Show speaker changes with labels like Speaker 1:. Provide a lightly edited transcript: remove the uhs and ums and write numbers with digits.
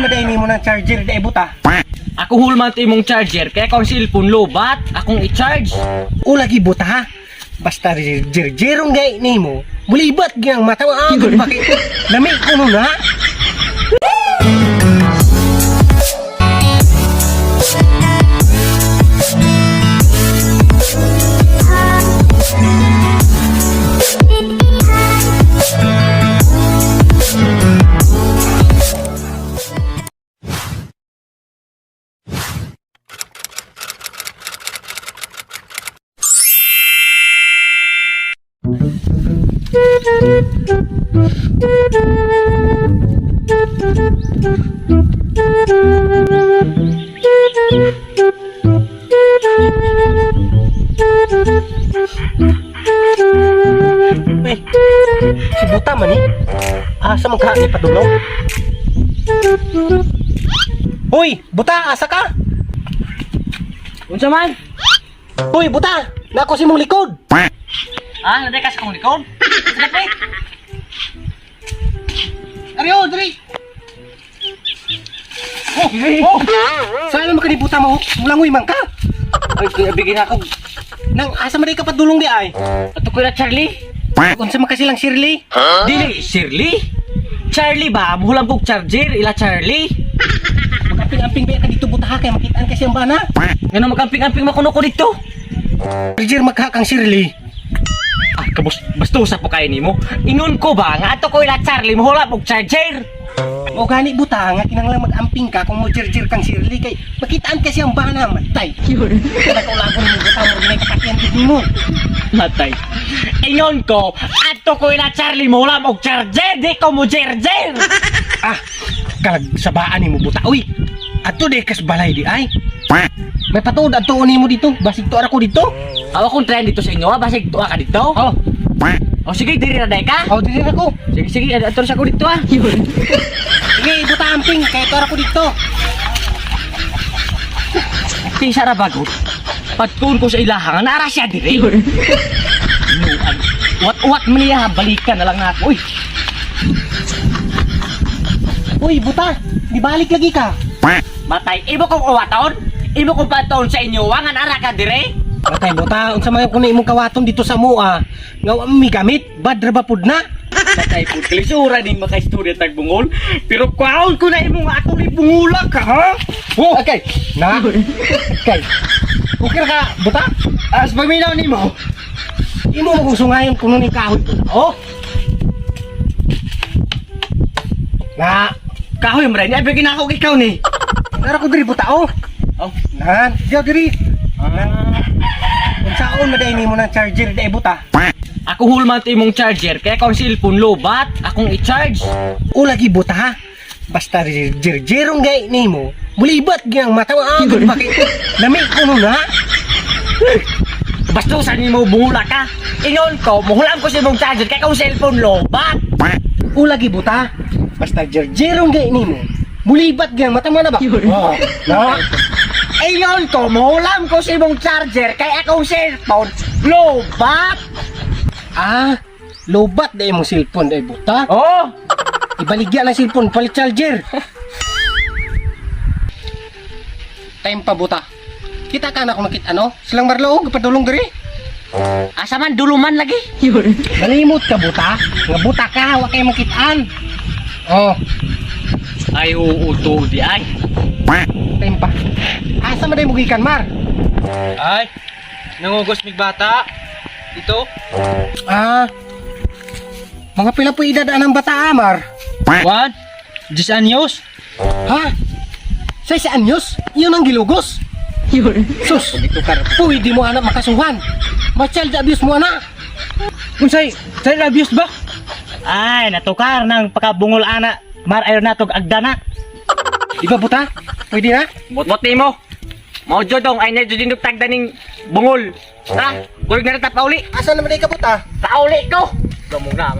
Speaker 1: maday nimo ng charger di buta?
Speaker 2: Ako hulman to imong charger kaya akong cellphone lobat, akong i-charge.
Speaker 1: O lagi buta ha. Basta jirjirong gay nimo, mulibat gyang mata mo ang bakit. Lami kuno na. Eh, si buta man eh. Asa man ka ni padulong? Hoy, buta, asa ka?
Speaker 2: Unsa man?
Speaker 1: Hoy, buta, nako si mong likod.
Speaker 2: Ah, nanday ka sa akong likod? Sige pre.
Speaker 1: Aryo, diri. Oh, oh. Saan man ka ni buta mo? Mulangoy man ka.
Speaker 2: Ay, bigyan ako.
Speaker 1: Nang asa man di ka padulong di ay?
Speaker 2: Ato ko na Charlie.
Speaker 1: Unsa man kasi lang Shirley?
Speaker 2: Dili, Shirley. Charlie ba? Muhulam kog charger ila Charlie.
Speaker 1: Magamping-amping ba ka dito buta ha kay makitaan kasi ang bana.
Speaker 2: Ngano magamping-amping makuno ko dito?
Speaker 1: Charger magka kang Shirley.
Speaker 2: Ah, kabus bastusa po kayo nimo. Ingon ko ba nga ato ko ila Charlie muhulam og charger?
Speaker 1: O gani buta nga kinahanglan mag-amping ka kung mo charger kang Shirley kay makitaan kasi ang bana matay. Kada ka ulagon mo buta mo may kapatian gid nimo.
Speaker 2: Matay. Ingon ko, ato ko ila Charlie muhulam og charger, di ko mo charger.
Speaker 1: Ah, kalag sabaan nimo buta. Uy, adto di kas balay di ay. May patuod adto nimo dito. Basig to ara ko dito.
Speaker 2: Awa kong try dito sa inyo, ah. Basig tuwa ka dito.
Speaker 1: Oh,
Speaker 2: O sige, diri na day ka.
Speaker 1: oh dili na ko.
Speaker 2: Sige, sige, ato sa ko dito ah.
Speaker 1: Sige, buta amping kay to ara ko dito.
Speaker 2: Tisa ra bagot. Pagkuon ko sa ilaha nga naara siya diri. Nuan. Wat-wat man niya balikan na lang na ako. Uy,
Speaker 1: Uy, buta, dibalik lagi ka.
Speaker 2: matay. Imo kong uwaton? Imo kong patoon sa inyo wa nga naara ka diri?
Speaker 1: Matay buta, unsa man kuno imong kawaton dito sa mua? Nga wa mi gamit, bad ra ba pud na?
Speaker 2: Matay pud kalisura ning makaistorya tag bungol. Pero kwaon ko na imo nga ako ni bungula ka ha?
Speaker 1: Oh, okay. Na. Okay. Okay ra ka, buta?
Speaker 2: As paminaw nimo.
Speaker 1: Imo mo kung sungayon kuno ning kahoy. Oh. Na,
Speaker 2: Kahoy mo rin, ay bigyan ako ikaw ni.
Speaker 1: nara ko diri buta oh.
Speaker 2: Oh,
Speaker 1: Nan, diyaw diri. Ah. Unsaon man nimo ng charger di buta?
Speaker 2: Ako hulman to imong charger kaya akong cellphone lobat, akong i-charge.
Speaker 1: O lagi buta ha. Basta jirjirong gay nimo, mulibat gyang mata mo ang bakit. Lami kuno na.
Speaker 2: Bastusan nimo bungula ka. Ingon ko, muhulam ko sa imong charger kaya akong cellphone lobat.
Speaker 1: O lagi buta. Basta jirjirong gay nimo, mulibat gyang mata mo na ba? Oh, na.
Speaker 2: Ingon ko, muhulam ko sa imong charger kaya akong cellphone lobat.
Speaker 1: Ah, lobat dai imong cellphone dai buta.
Speaker 2: Oh,
Speaker 1: Ibaligya lang cellphone, palit charger. Time pa buta. Kita ka na kung nakita ano? Silang marlo, gapadulong diri.
Speaker 2: asa man duluman lagi.
Speaker 1: Malimot ka buta. Nga buta ka, wa kay makitaan. Oh,
Speaker 2: Ay oo to di ay.
Speaker 1: time pa. Asa man day mo gikan mar?
Speaker 3: Ay, nangugos mig bata. Ito?
Speaker 1: Ah. Mga pila po edad anang bata amar?
Speaker 3: One, 10 anyos.
Speaker 1: Ha? Sa isa anyos? Iyon ang gilugos. Sus, pwede mo anak makasuhan. Ma-child abuse mo anak.
Speaker 3: Unsay, child abuse ba?
Speaker 2: Ay, natukar ng pakabungol ana. Mar ayo natog agdana.
Speaker 1: Di ba buta? Pwede na?
Speaker 2: Bot-bot nimo. Mao jodong ay na jud tagda ning bungol. Ha? Kulig na rin ta pauli.
Speaker 1: Asa naman ay ka buta?
Speaker 2: Pauli ko. Gamong na.